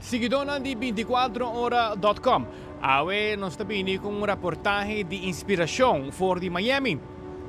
Siguidónan di 24ora.com, awe nos ta bini ku un reportahe di inspirashon for di Miami.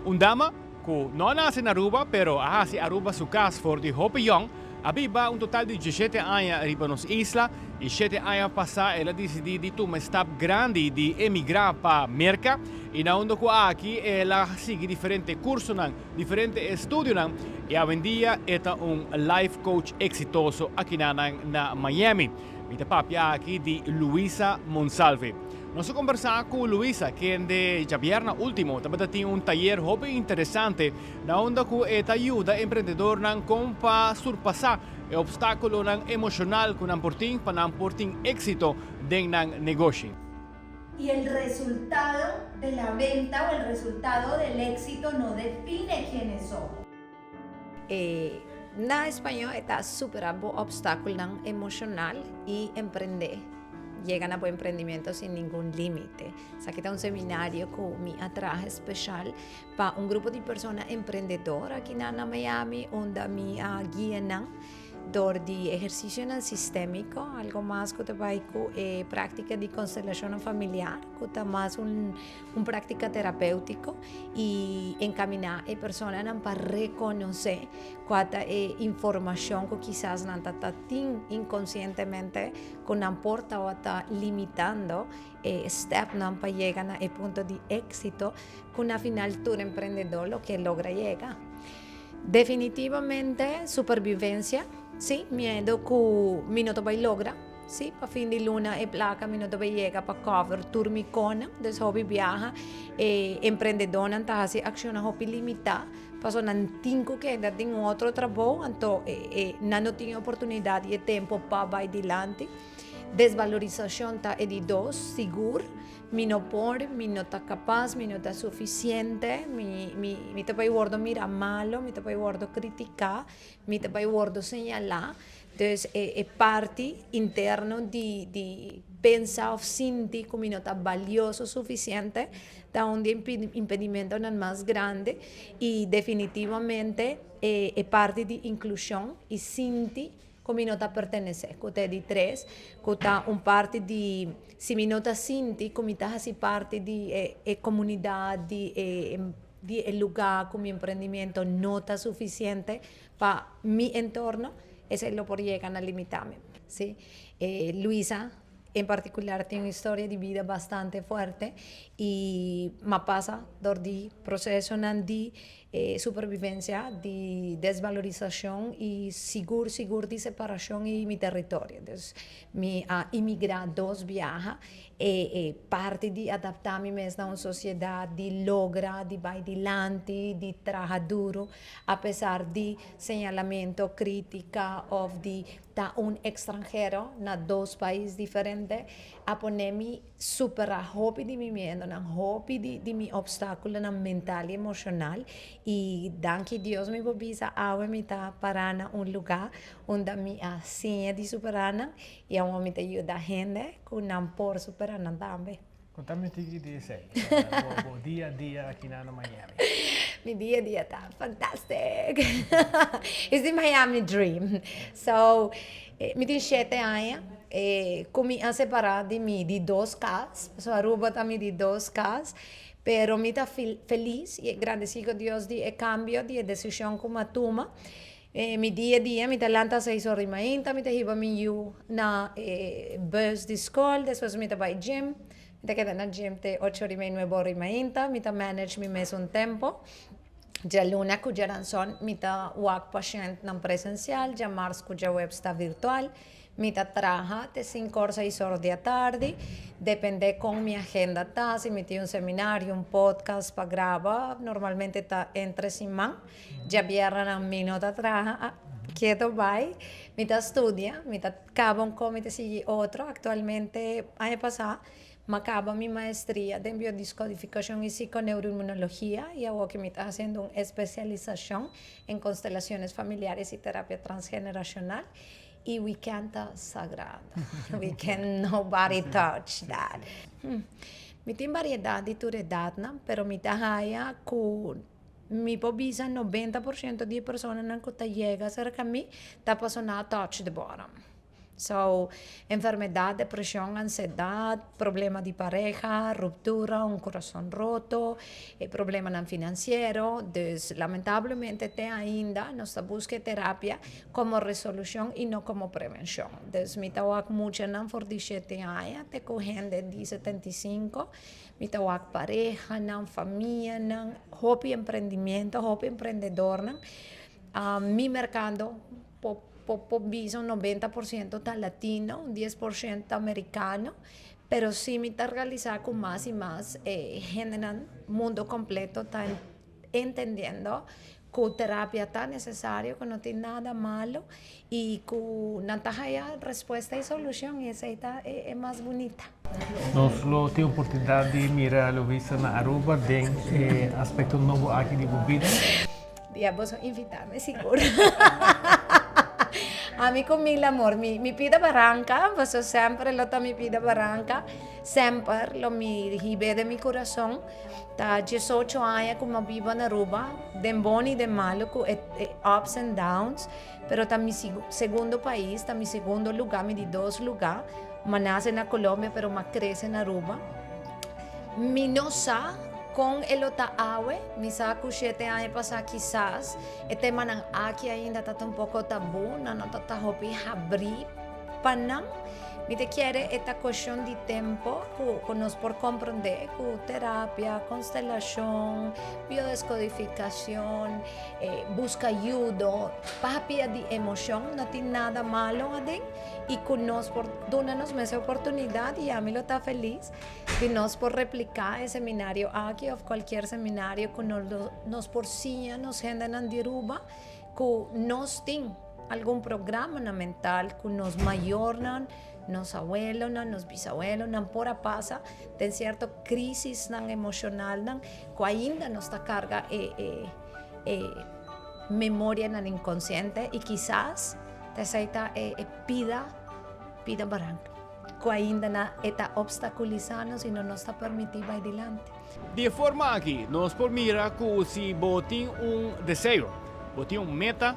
Un dama ku no a nase na Aruba, pero a hasi Aruba su kas for di hopi yòn, a biba un total di 17 aña riba nos isla i 7 aña pasá el a disidí di tuma e stap grandi di emigrá pa Merka i na unda ku aki el a sigui diferente kursonan, diferente estudionan i awendia e ta un life coach eksitoso akinanan na Miami. Mi ta papia aki di Luisa Monsalve. Nos a kombersá ku Luisa kende djabièrna último tabata tin un tayer hopi interesante na unda ku e ta yuda emprendedornan kon pa surpasá e opstákulonan emoshonal ku nan por tin pa nan por tin éksito den nan negoshi. Y el resultado de la venta o el resultado del éxito no define quiénes somos. Na español e ta supera bo obstaculnan emocional y emprende. Yega na bo emprendimiento sin ningun limite. Esaki ta un seminario cu mi a traha special pa un grupo di persona emprendedor aki na Miami unda mi a guia nan dor di ehercicionan sistemico, algo mas cu ta bay cu e practica di constelacionnan familiar cu ta mas un un practica terapeutico y encamina e personanan pa reconoce cua ta e informacion cu kisas nan ta ta tin inconcientemente cu nan por tabata limitando e stepnan pa yega na e punto di exito cu na final tur emprendedor lo ke logra yega. Definitivamente supervivencia, si, miedo cu mi no ta bay logra. Si, pa fin di luna e placa mi no ta bay yega pa cover tur mi conan, dus hopi biaha e emprendedornan ta haci accionnan hopi limita, pasobra nan tin cu keda den un otro trabou, anto nan no tin e oportunidad y e tempo pa bay dilanti. Desvalorisacion ta e di dos, sigur, mi no por, mi no ta capaz, mi no ta suficiente, mi mi mi ta bay wordo mira malo, mi ta bay wordo critica, mi ta bay wordo señala. Dus e e parti interno di di pensa of sinti ku mi no ta balioso sufisiente ta un di e impedimentonan mas grandi i definitivamente e e parti di inklushon i sinti ku mi no ta pertenesé ku ta e di tres ku ta un parti di si mi no ta sinti ku mi ta hasi parti di e e komunidat di e di e lugá ku mi emprendimiento no ta sufisiente pa mi entorno, esei lo por yega na limitá mi. Sí. Luisa en particular tin un historia di bida bastante fuerte i m'a pasa dor di procesonan di supervivencia, di desvalorisacion i sigur sigur di separacion i mi territorio. Dus mi a imigra dos biaha. E e parti di adaptá mi mes na un sosiedat, di logra, di bai dilanti, di traha duru, apesar di señalamento, krítika òf di ta un ekstranhero na dos pais diferente, a pone mi superá hopi di mi miedonan, hopi di di mi opstákulonan mental i emoshonal. I danki Dios mi por bisa awe mi ta pará na un lugá unda mi a siña di superá nan I awor mi ta yuda hende ku nan por supera nan tambe. Konta mi un tiki di esei, bo dia a dia aki na Miami. Mi dia a dia ta fantastic. It's the Miami dream. So, mi tin shete aña ku mi a separa di mi di dos kas, pasobra Aruba ta mi di dos kas, pero mi ta felis i gradesi ku Dios di e kambio, di e desishon ku mi a tuma. Mi dia dia mi ta lanta seis ora di mainta, mi ta hiba mi yu na e bus di skol, despues mi ta bai gym, mi ta keda na gym te ocho ora i mei, nuebe ora di mainta, mi ta manage mi mes un tempo. Djaluna ku djaranson mi ta wak pashentnan presensial, djamars ku djaweps ta virtual. Mi ta traha te sinku or, seis or di atardi, depende kon mi agenda ta, si mi tin un seminario, un podcast pa graba, normalmente ta entre siman. Djabièrnènan mi no ta traha, keto bai, mi ta studia, mi ta kaba un kos, mi ta sigui otro. Aktualmente aña pasá mi a kaba mi maestria den biodescodificacion y psiconeuroinmunologia y awoki mi ta hasiendo un especialisacion en constelaciones familiares y terapia transgeneracional y weekend ta sagrado, weekend nobody touch that. Mi tin variedad di tur edadnan pero mi ta haya ku Mi por bisa 90% di e personanan ku ta yega serka mi ta pasobra nan a touch the bottom. So, enfermedad, depresion, ansiedad, problema di pareha, ruptura, un curason roto, problemanan financiero. Dus, lamentablemente, te ainda nos ta busca terapia como resolucion y no como prevencion. Dus, mi ta wak muchanan for di 7 aña, te cu hende di 75, mi ta wak parehanan, famianan, hopi emprendimiento, hopi emprendedornan. Mi mercado por bisa un 90% ta latino, un 10% americano, pero si mi ta realisa cu mas y mas hende na mundo completo ta entendiendo cu terapia ta necesario, cu no tin nada malo y cu nan ta haya respuesta y solucion, y esey ta e mas bunita. Nos lo tin oportunidad di mira Lovisa na Aruba den e aspecto nobo aki di bo bida? Dia boso invita mi sigur. Ami cu mil amor. Mi pida baranca, paso semper lo ta mi pida baranca. Semper lo mi hibe den mi curason. Ta 18 aña cu mi a biba na Aruba, den bon y den malo, cu e ups and downs. Pero ta mi segundo pais, ta mi segundo lugar, mi di dos lugar. Mi a nace na Colombia, pero mi a crece na Aruba. Mi no sa con e lo ta awe, mi sa cu 7 aña pasa kisas e temanan aki ainda ta un poco tabu, nan no ta hopi habri pa nan. Mi ta kere e ta cuestion di tempo cu nos por comprende cu terapia, constelacion, biodescodificacion, busca ayudo, papia di emocion, no tin nada malo aden y cu nos por duna nos mes oportunidad, y ami lo ta feliz di nos por replica e seminario aki of cualkier seminario cu nos por siña nos hendenan di Aruba cu nos tin algun programa na mental cu nos mayornan, nos abuelonan, nos bisabuelonan por a pasa den cierto crisisnan emocionalnan cu ainda nos ta carga e memorianan inconsciente y kisas esey ta e pida baranca cu ainda na ta obstaculisa nos y no nos ta permiti bay dilanti. Di forma aki, nos por mira cu si bo tin un deseo, bo tin un meta,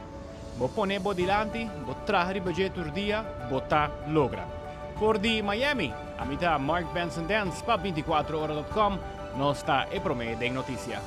bo pone bo dilanti, bo traha riba dje tur dia, bo ta logra. For di Miami, ami ta Mark Benson Dance pa 24ora.com, nos ta e prome den noticia.